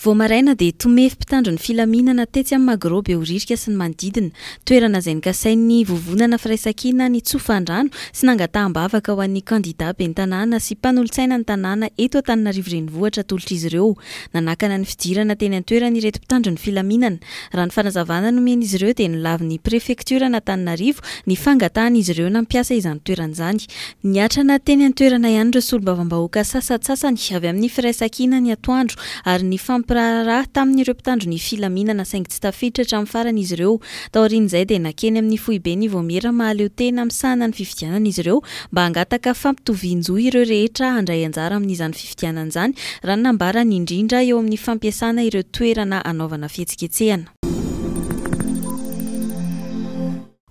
Vao maraina dia tomefy mpitandro ny filaminana tetsy amin'ny Magro Behoririka sy ny manodidina, toerana izay nokasain'ny Vovonana Firaisankina nitsofan-drano sy nangataham-bavaka ho an'ny kandida ben'ny tanàna sy mpanolotsaina ny tanàna eto Antananarivo Renivohitra atolotr'izy ireo. Nanakana ny fidirana teny an-toerana ireto mpitandro ny filaminana. Raha ny fanazavana nomen'izy ireo dia nolavin'ny prefektioran'Antananarivo ny fangatahan'izy ireo nampiasa izany toerana izany. Niatrana teny an-toerana ihany ireo solombavambahoaka sasantsasany avy amin'ny Firaisankina ny atoandro ary nifampiraharaha tamin'ireo mpitandro ny filaminana saingy tsy tafiditra hatramin'ny farany izy ireo. Taorian'izay dia nankeny amin'ny foiben'ny Vaomiera mahaleo tena misahana ny fifidianana izy ireo mba hangataka fampitovian-jo ireo rehetra handray anjara amin'izany fifidianana izany raha ny nambarany indrindra eo amin'ny fampiasana ireo toerana hanaovana fihetsiketsehana.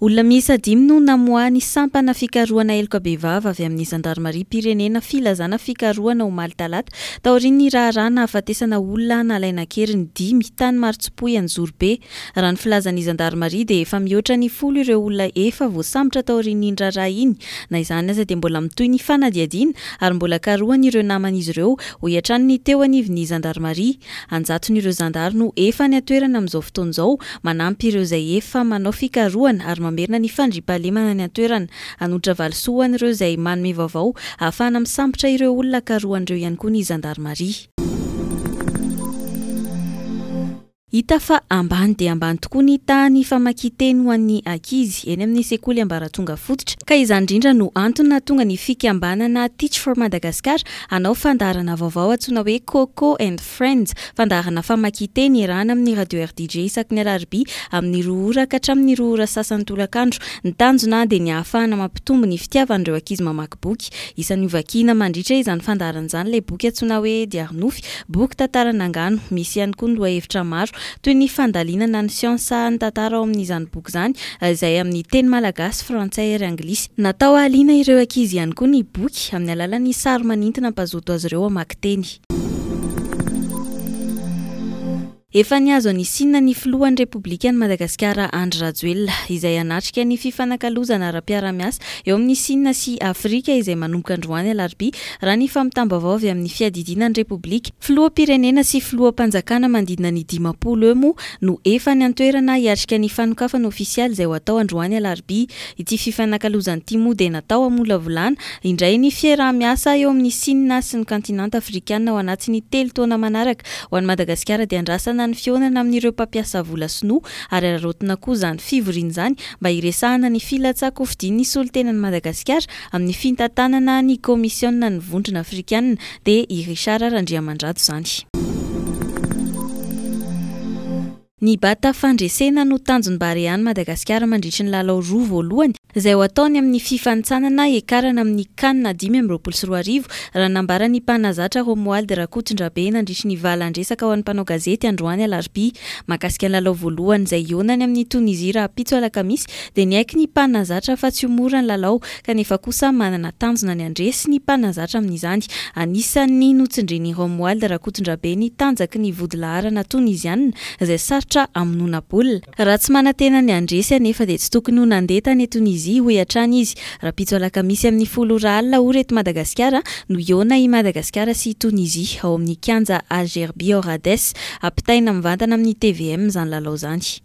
Olona miisa dimy no namoahan'ny sampana fikarohana heloka bevava avy amin'ny zandarimariam-pirenena filazana fikarohana omaly talata, taorian'ny raharaha nahafatesana olona nalaina an-keriny dimy tany Marotsipoy Anjozorobe. Raha ny filazan'ny zandarimaria dia efa mihoatra ny folo ireo olona efa voasambotra taorian'iny raharaha iny. Na izany aza dia mbola mitohy ny fanadihadiana ary mbola karohana ireo naman'izy ireo, hoy hatrany ny teo anivon'ny zandarimaria. An-jatony ireo zandary no efa any an-toerana amin'izao fotoana izao, manampy ireo izay efa manao fikarohana ary mamerina ny fandriampahalemana any an-toerana. Hanolotra valisoa ho an'ireo izay manome vaovao ahafahana misambotra ireo olona karohan'ireo ihany koa ny zandarimaria. Hita fa ambany dia ambany tokoa ny tahan'ny famakian-teny ho an'ny ankizy eny amin'ny sekoly ambaratonga fototra, ka izany indrindra no antony nahatonga ny fikambanana Teach for Madagascar Hanao fandaharana vaovao antsoina hoe Coco and Friends, fandaharana famakian-teny iarahana amin'ny Radio RDJ isaky ny alarobia amin'ny roa ora ka hatramin'ny roa ora sasany tolakandro. Ny tanjona dia ny hahafahana mampitombo ny fitiavan'ireo ankizy mamaky boky. Isan'ny hovakiana mandritra izany fandaharana izany ilay boky antsoina hoe Diary Nofy, boky tantaran'angano. Misy ihany koa ny lohahevitra maro toy ny fandalinana ny siansa, ny tantara ao amin'izany boky izany, izay amin'ny teny malagasy, frantsay ary anglisy. Natao hahaliana ireo ankizy ihany koa ny boky, amin'ny alalan'ny sary manintona hampazoto azy ireo hamaky teny. Efa nihazo an'i Sina ny filohan'ny Repoblikan'i Madagasikara Andry Rajoelina, izay hanatrika ny fifanakalozana ara-piarahamiasa eo amin'i Sina sy Afrika izay manomboka androany alarobia, raha ny fampitam-baovao avy amin'ny fiadidiana ny Repoblika. Filoham-pirenena sy filoham-panjakana manodidina ny 50 eo moa no efa any an-toerana hiatrika ny fanokafana ofisialy izay ho atao androany alarobia. Ity fifanakalozana ity moa dia natao hamolavolana indray ny fiaraha-miasa eo amin'i Sina sy ny kantinanta afrikana ao anatin'ny telo taona manaraka. Ho an'i Madagasikara dia andrasana ny fihaonana amin'ireo mpampiasa vola sinoa ary araraotina koa izany fivoriana izany mba hiresahana ny filatsahan-kofidian'ny solontenan'i Madagasikara amin'ny fintantanana ny kaomisionina ny vondrona afrikanina dia i Richard Randriamandrato izany. Ny bata fandresena no tanjon'ny Barea an'i Madagasikara mandritry ny lalao roa voalohany izay ho ataony amin'ny fifanintsanana hiakarana amin'ny Can 2025, raha ny nambaran'ny mpanazatra Romuald Rakotondrabe nandritry ny valan-dresaka ho an'ny mpanao gazety androany alarobia. Mahakasika ny lalao voalohany izay hihaonany amin'i Tonizia rahampitso alakamisy dia niaiky ny mpanazatra fa tsy ho mora ny lalao kanefa kosa manana tanjona ny handresy ny mpanazatra amin'izany. Anisan'ny notsindrin'i Romuald Rakotondrabe ny tanjaky ny vodilaharana tonizianina izay sarotra hamonoana baolina. Raha tsy manantena ny handresy anefa dia tsy tokony ho nandeha tany Tonizia, hoy hatrany izy. Rahampitso alakamisy amin'ny folo ora alina ora eto Madagasikara no hihaona i Madagasikara sy i Tonizia ao amin'ny kianja Algerbi ao Rades. Ampitaina mivantana amin'ny tvm izany lalao izany.